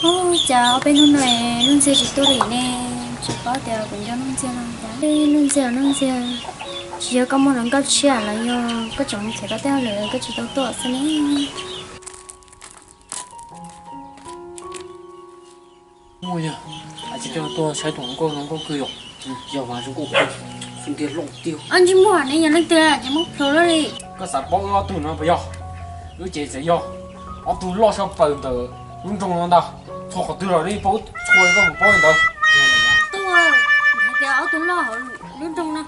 Ub, cas ob peb hnub no Nuj Ntxiag tsis tuaj li ne? Tsis paub tias kuv nco Nuj Ntxiag no cas. Nuj Ntxiag, Nuj Ntxiag, tsis yog koj muaj hluas nkauj tshiab los yog koj tseem khiav tau tej hauj lwm koj tsis tau tuaj xwb ne? Muaj yog, tsis coj tuaj saib tus hluas nkauj zoo nkauj kawg yom. Yog mas zoo nkauj kawg, xub ntiag loj tiag. Ntsej muag ne yog leej twg ces muab plhws lawm li. Koj xav paub wb ob tug no puas yog? Wb ces txawm yog ob tug loj tshaj plaws ntawm lub nroog no ntag. Txhua qhov twg los nej paub txhua li koj mus paub li ntawd. Tuaj, hais tias ob tug loj hauv lub nroog no,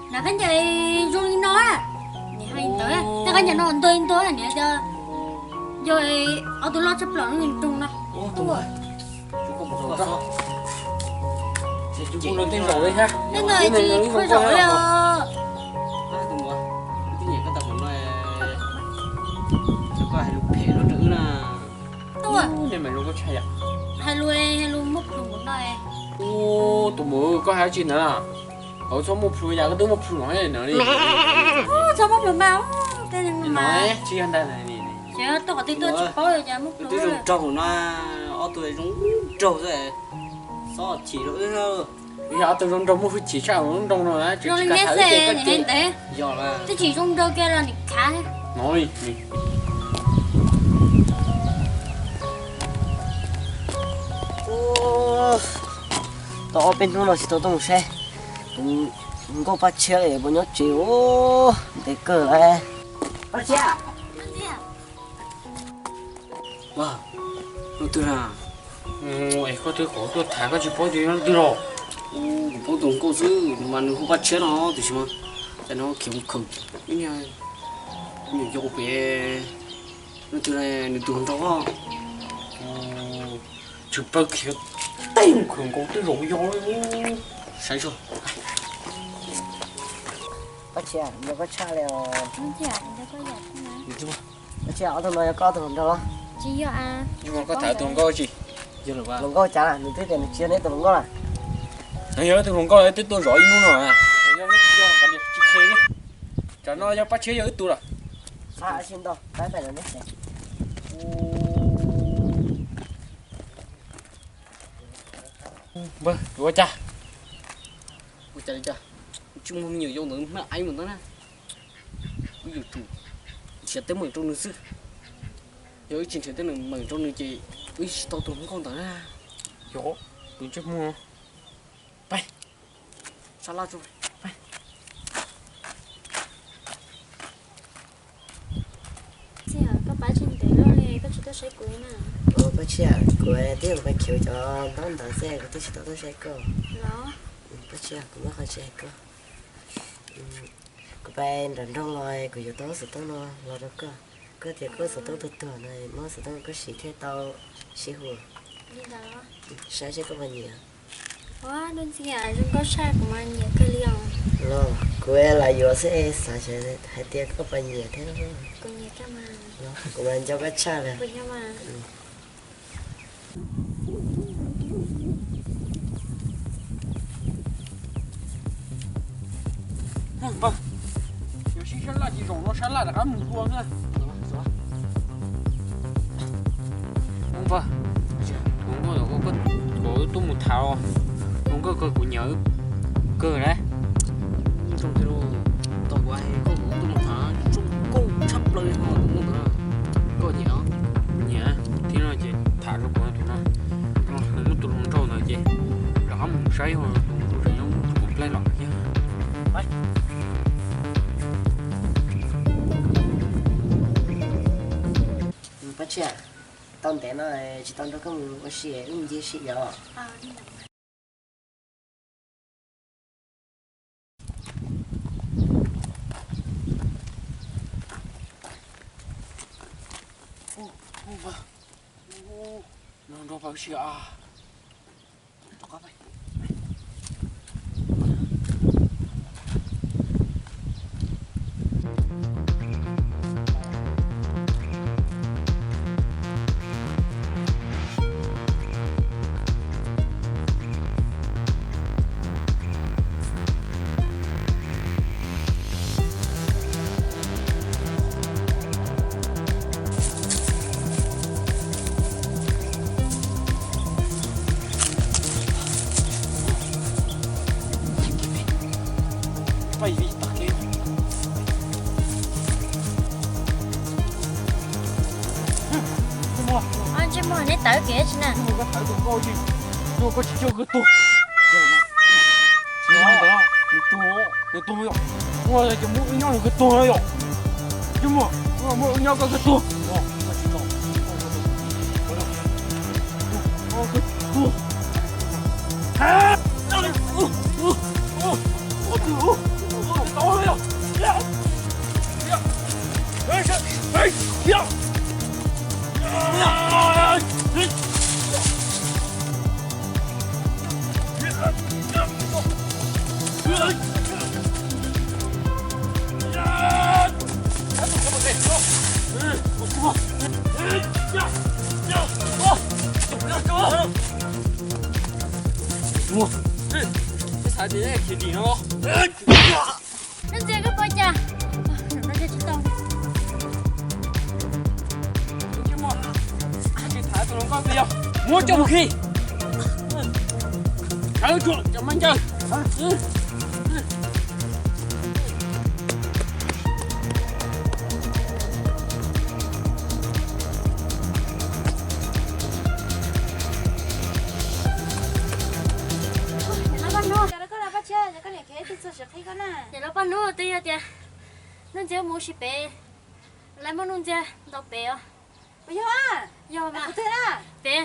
hnav khaub ncaws zoo li no, nws hais li ntawd, tej khaub ncaws no ntuag li ntuag, nws hais tias yog ob tug loj tshaj plaws lub nroog no. Tuaj, tej no tsis khuj zaum li os. Tuaj, hais lus, hais lus muaj plhus no. Ub, tus muam, koj hais tsis ntawd na. Hauv txhob muaj plhus yam koj twb muaj plhus no na li. Txhob muaj plhus mas, tej no tsis yog ntag. Ces tuaj qhov twg tuaj tsis paub li cas muaj plhus. Twb zoo nraug no, ob tug zoo nraug xwb, txhob chim rau wb. Yog ob tug zoo nraug muaj hwj chim tshaj lub nroog no na, tsis zoo li koj neb xwb, nws hais ntawd. Yog twb tsis zoo nraug kiag los nws khav no li. Tau ob peb hnub no tsis tau tuaj mus saib tus hluas nkauj Paj Tshiab li, puas nyob tsev ua ntev kawg lawm. Paj Tshiab. Ua, leej twg na? Es koj twb kom tuaj tham koj tsis paub tias yog leej twg los? Kuv paub tus hluas nkauj xwb, nws mas nws hu Paj Tshiab no, tiam sis mas cas nws khiav mus khawm ib niag nyuam yaus pem. Leej twg na nws tus hluas nraug? Tsis paub khiav tej mus khawm nkaus tej zaum yog li. Saib tso. Paj Tshiab, nco koj tshaj li os. Paj Tshiab, ob tug no yog koj tus hluas nraug los? Tsis yog. Koj tham tus hluas nkauj tsis? Hluas nkauj cas nws twb tias nws tsis yog neb tus hluas nkauj na. Nws yog tus hluas nkauj twb tuaj zov ib hnub no. Tsis khe li. Tsam no yog Paj Tshiab yog wb tus lawm. Npawg, yuav ua cas? Ua cas li cas? Tsis muaj me nyuam yaus ntawd hmab aiv mus ntawd na. Wb yuav tsum nrhiav teeb meem rau nws xwb. Yog wb tsis nrhiav teeb meem rau nws ces wb tsis tau tus hluas nkauj ntawd na. Yog, tus ntsej muag. Peb, sab laj tso. Peb. Txiv, koj pab tsis ntev luaj li, koj tsis tuaj saib kuv na? Ua, Paj Tshiab, kuv twb mus pab khiav cov ntaub ntawv xwb, kuv twb tsis tau tuaj saib koj. Los? Paj Tshiab, kuv muaj qhov tsis hais koj. Kuv pab nram nroog los, kuv yuav tau xov tooj no los rau koj. Koj tias koj xov tooj tuag tuag no, muab xov tooj koj siv thiaj tau sib hu. Saib seb koj puas nyiam. Ua, Nuj Ntxiag, zoo nkauj tshaj, kuv mas nyiam kawg li os. Los kuv lam yuav xwb, xav hais tias koj puas nyiam thiab. Kuv nyiam kawg mas. Los kuv mas nco koj tshaj li. Puas yog mas? Npawg, yuav sib sab laj ces zaum no sab laj rov qab mus dua xwb. Npawg, tus nkauj uas koj tuaj mus tham os, tus nkauj kawg kuv nyiam kawg na. Tau kuv hais koj kuv tuaj mus tham zoo nkauj tshaj plaws li no tus nkauj ntawd. Koj nyiam? Nyiam. Tib no ces tham rau kuv tus no, nws muab tus hluas nraug ntawd ces rov qab mus saib tus hluas nraug tseem nyob mus tus kuv plaij los thiab. Paj Tshiab, tau ntev no tsis tau nrog koj mus ua si, wb mus ncig sib yos. Muaj neb tawv kev tsi na. Koj tsis coj koj tuag. Nws tuag, nws tuag yom. Muaj cov muab wb nyob nws koj tuag yom. Coj muaj, muab wb nyob koj koj tuag. Ntsia koj pom cas? Muab coj mus khi. Sawv tsuag cov mab ncawg. Niam laus Paj Hnub, twb yog tias Nuj Ntxiag mus ua si pem, lawv muab Nuj Ntxiag ntaus pem os. Yog mas, pem.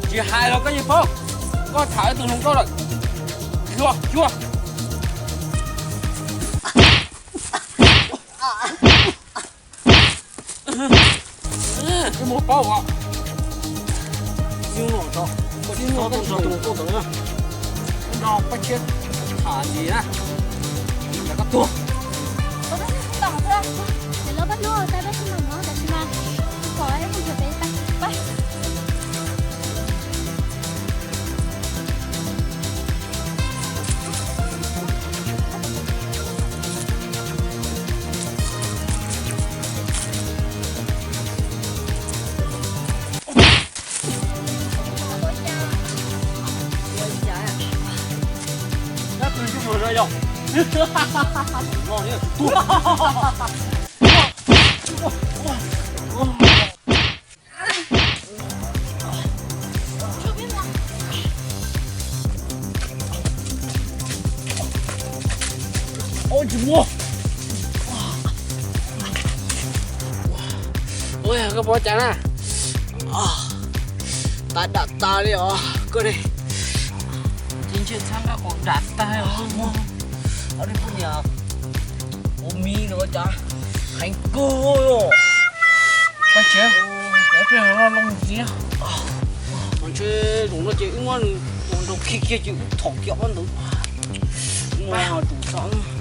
Tsis hais los koj yeej paub, koj tham wb tus hluas nkauj lawm. Xyuas, xyuas. Koj mus paub as. Ib hnub no koj tsis txhob tuaj nrog tus hluas nkauj ntawd na. Hnub no Paj Tshiab tham ntxiv na, ntawd koj tuag. Niam laus Paj Hnub, tau peb sib ntaus mov tam sim no, pom ib mus pem pab. Ua tsis muaj. Ua yog koj pom cas na? Tas dam tas li os koj ne. Ces ntshe txhab nqaij qaum dam tag os. Ob niag poj niam ua miv no cas heev kawg os. Paj Tshiab, peb los loo ntxiv. Ntshe zaum no ces wb muab nws ua nrau khi kiag ces wb thom kiag ob ntawd. Ua tsum xav.